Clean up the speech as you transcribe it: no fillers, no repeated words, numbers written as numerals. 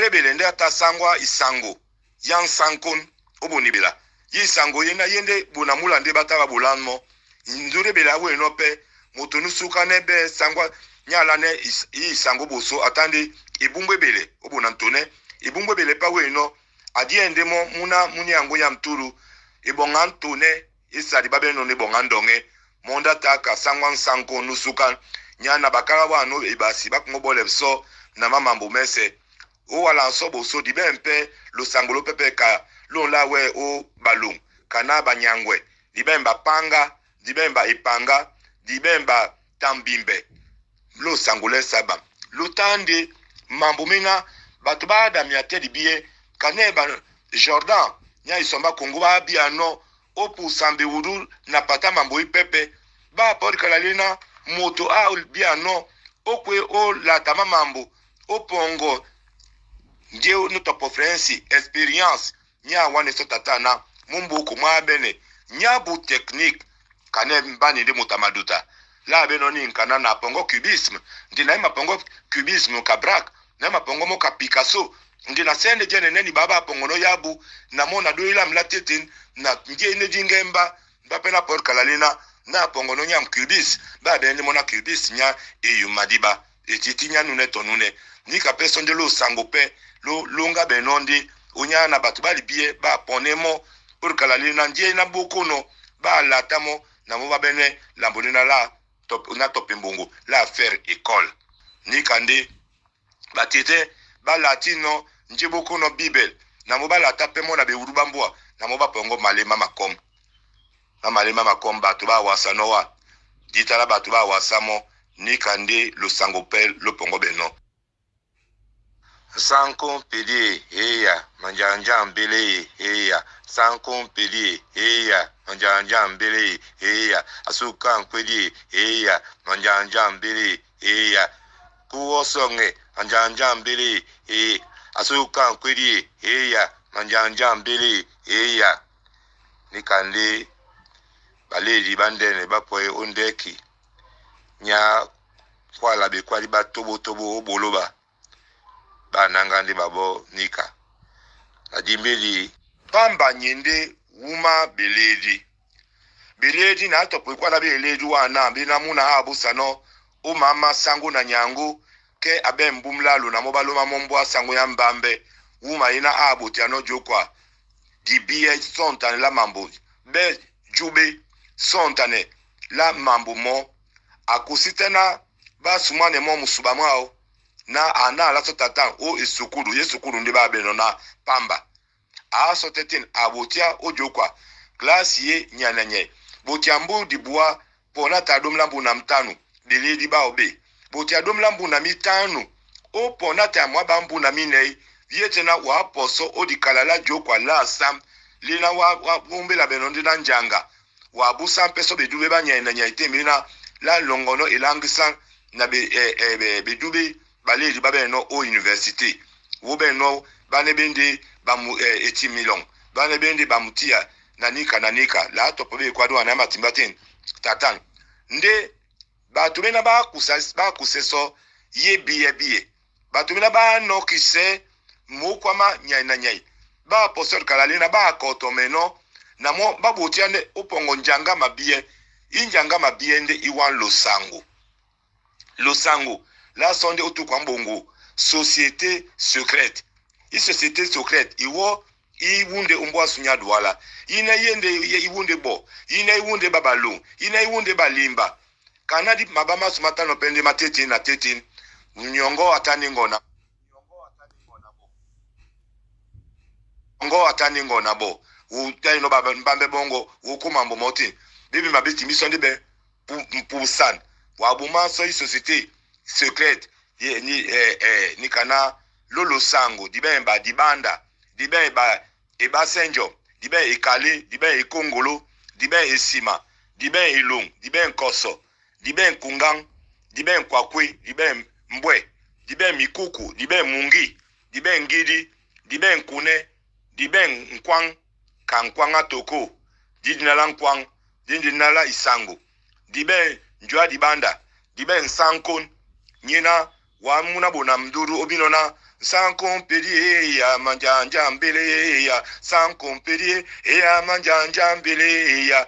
Ndrebele nde ata sangwa isango ya nsankon obonibela ye isango ye na ye nde bonamula nde bata babolano mo ndurebele awe no pe moto nusuka ne be sangwa nyala ne ye isango boso ata nde ebumbu ebele obona ntone ebumbu ebele pa we no adie nde mo muna muni yango ya mtulu ebonga ntone esali babeno ne bonga ndonge monda taka sangwa nsanko nusuka nyana bakala wano ebasi bakungo bole so na mamambo mese owala nso boso dibe mpe losango lopepe ka lonla we o balung kana banyangwe dibe bapanga dibe ba epanga dibe ba tambimbe losango lesaba lutande mambo mina bato baadamia te dibie kane ba Jordan nya isomba Kongo babia no opusambe wudu na pata mambo ipepe ba podikala lina moto a bia no okwe olata mamambo opongo nje no topo frensi experience nya wane so tata na mumbuku mwa bene nya bu technique kane mbani ndi mutamaduta la beno ni nkana na pongo cubisme ndi na mapongo cubisme ka Braque na mapongo mo ka Picasso ndi na sende jene neni baba pongo no yabu na mona do ila mla tete na nje ne jingemba mbape na por kalalina na pongo no nyam cubisme ba be ndi mona cubisme nya eyu madiba etiti nya nune to nune ni ka peso ndi lo sango pe lo lunga benondi onya na bato bali bie ba ponemo por kalalina nje na bokono ba latamo na mo babene lambonina la top na top mbongo la faire école ni kande batete balatino nje bokono bible na mo balata pe mo na bewuru bambwa na mo bapongo malema makom na malema makom bato ba wasa noa ditala bato ba wasa mo ni kande losango pe lopongo beno Sankon pelie eya manjanja mbele eya sankon pelie eya manjanja mbele eya asuka nkweli eya manjanja mbele eya kuwosonge manjanja mbele e asuka nkweli eya manjanja mbele eya nikande baleli bandene bapoye ondeki nya kwala bekwali batobotobo oboloba bananga nde babo nika nadimbeli pamba nyende wuma beledi beledi na atopo ekwala beledi wana bena muna abusano umama sango na nyangu ke abe mbumlalu na mobaloma mombwa sango ya mbambe wuma ina abotiano jokwa dibie sontane la mambo be jube sontane la mambo mo akusitena basumane mo musuba mwao na ana ala so tata o esukulu ye sukulu nde babeno na pamba aso tetin abotia ojokwa klasi ye nyananye botia mbu dibua pona ta domla mbu na mtanu deledi ba obe botia domla mbu na mitanu o pona ta mwa ba mbu na minei ye tena wa poso o dikala la jokwa la sam lina wa wa bumbela beno ndi na njanga wa busa mpeso bedube ba nyananye itemina la longono elangisa na be bedube baleli babe no o université wo be no bane bende ba mu etimilon bane bende ba mutia nanika nanika la topo be kwado na matimba tin tatan nde bato bena ba kusa ba kuseso ye biye biye bato bena ba no kise mokwama nyai na nyai ba apostle kalalina ba koto meno na mo ba botia nde opongo njanga mabie injanga mabie nde iwan losango losango la sonde otukwa mbongo société secrète i société secrète iwo iwunde umbwa sunya douala ina yende iwunde bo ina iwunde babalu ina iwunde balimba kana di mabama sumatano pende matete na tete nyongo atani ngona ngo atani ngona bo utai no baba mbambe bongo ukuma mbomoti bibi mabiti misonde be mpusan wabuma so i société secrète ye ni ni kana lolo sango dibemba dibanda dibemba ebasenjo dibe ekale dibe ekongolo dibe esima dibe elong dibe nkoso dibe nkungang dibe nkwakwe dibe mbwe dibe mikuku dibe mungi dibe ngidi dibe nkune dibe nkwang ka nkwanga toko didinala nkwang didinala isango dibe njwa dibanda dibe nsankon nyina Wamuna bona mduru obinona sankompeli ya manjanja mbele ya sankompeli ya manjanja mbele ya.